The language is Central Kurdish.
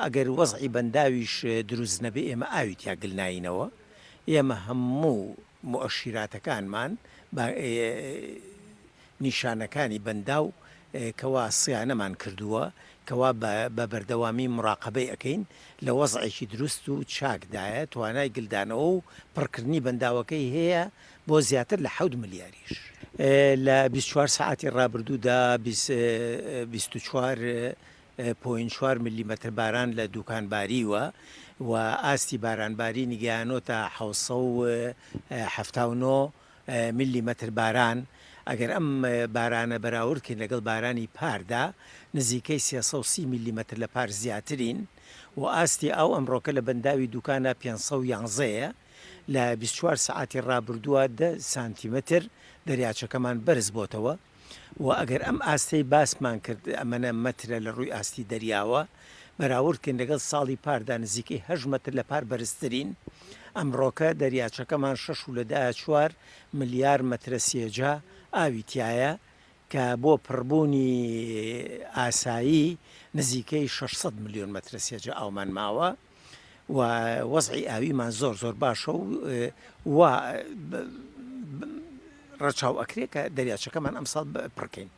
ئەگەر وەزعی بەنداویش دروست نەبێ ئێمە ئاوی تیا گل نایینەوە، ئێمە هەموو موئەشیراتەکانمان بە نیشانەکانی بەنداو کەوا سیانەمان کردووە کەوا بە بەردەوامی موراقەبەی ئەکەین لە وەزعێکی دروست و چاک دایە توانای گلدانەوە و پڕکردنی بەنداوەکەی هەیە بۆ زیاتر لە حەوت ملیاریش. لە 24 سەعاتی ڕابردوودا 24 پۆینت چوار ملیمەتر باران لە دوکان باریوە و ئاستی بارانبارینی گەیانۆتە 779 ملیمەتر باران، ئەگەر ئەم بارانە بەراورد کەین لەگەڵ بارانی پاردا نزیکەی 330 ملیمەتر لە پار زیاترین و ئاستی ئاو ئەمڕۆکە لە بەنداوی دوکانە 511 یە. لە 24 سەعاتی ڕابردووە 10 سانتیمەتر دەریاچەکەمان بەرز بۆتەوە. و ئەگەر ئەم ئاستەی باسمان کرد ئەمەنە مەترە لە ڕووی ئاستی دەریاوە بەراورد کەین لەگەڵ ساڵی پاردا نزیکەی هەشت مەتر لە پار بەرزترین، ئەمڕۆکە دەریاچەکەمان شەش و لە دە چوار ملیار مەترە سێجا ئاوی تیایە کە بۆ پڕبوونی ئاسایی نزیکەی 600 ملیۆن مەترە سێجا ئاومان ماوە. و وەزعی ئاویمان زۆر زۆر باشە و وا ڕەچاو ئەکرێ کە دەریاچەکەمان ئەمساڵ پڕکەین.